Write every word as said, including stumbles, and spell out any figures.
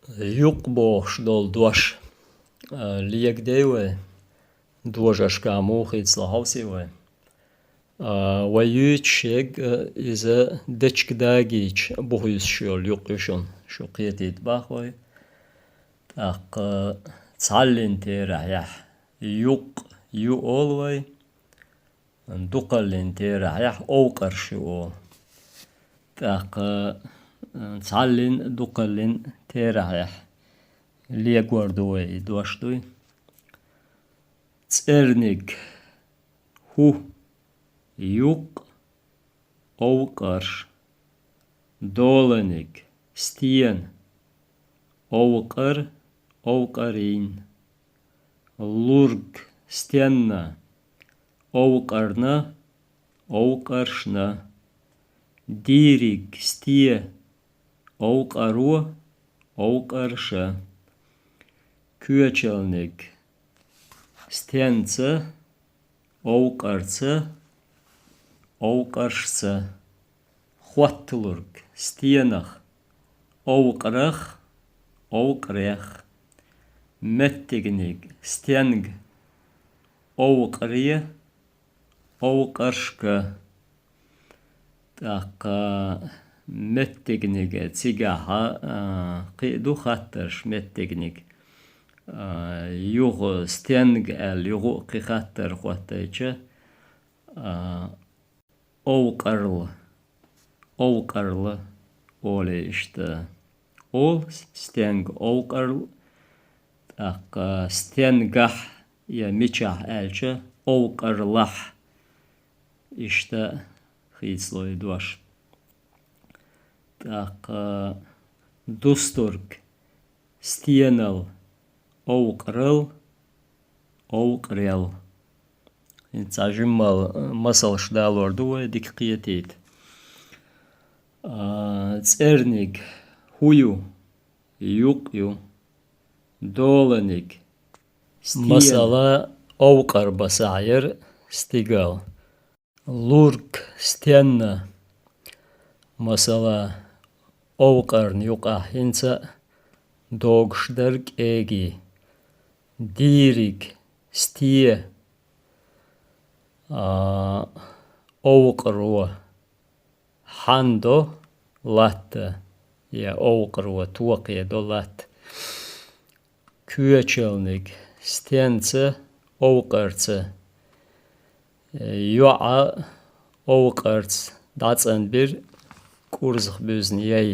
Юкъ бохуш долу дош, а, легадей вай, дожашкахь муха хийцало хьовсий вай. А, вай юьйцуш ерг, а, иза дечиг дагийча бухуьйсуш йолу юкъ ю шуна, шу кхетийта боху вай. ТӀаккха цхьаллин терахьехь юкъ ю олу вай, дукхаллин терахьехь овкъарш ю олу. ТӀаккха, а, цхьаллин, дукхаллин терахьехь легор ду вай и дош дуй. ЦӀерниг, хӀу, юкъ, овкъарш, доланиг, стена, овкъар, овкъарийн, лург, стенна, овкъарна, овкъаршна, дийриг, сте, овкъаро, овкъарша, коьчалниг, стенца, овкъарца, овкъаршца, хотталург, стенах, овкъарах, овкъарех, меттигниг, стенга, овкъаре, овкъаршка. ТӀаккха меттигниг цигахь, а, кхин а ду хаттарш меттигниг. А, юха стенга аьлла, юха а кхин хаттар хӀоттайча, а, овкъарла, овкъарла олий иштта. Ол стенга овкъарла, тӀаккха стенгахь я мичахь аьлча, овкъарлахь. Иштта хийцало и дош. ТӀаккха дустург, стенал, овкъарал, овкъарел. ХӀинца жиммал масалш далор ду вай дика кхетийта. А, цӀерниг, хӀу ю, юкъ ю, доланиг, стена. Масала, овкъар басахь яра стигал. Лург, стенна. Масала, овкъарна юкъахь хӀинца а догуш дара кӀегий. Дийриг, сте, а, овкъаро, хьан до латта, я овкъаро токхе до латта. Коьчалниг, стенца, овкъарца. ЙоӀа овкъарца дӀацӀанбира кӀурзах буьзна яй.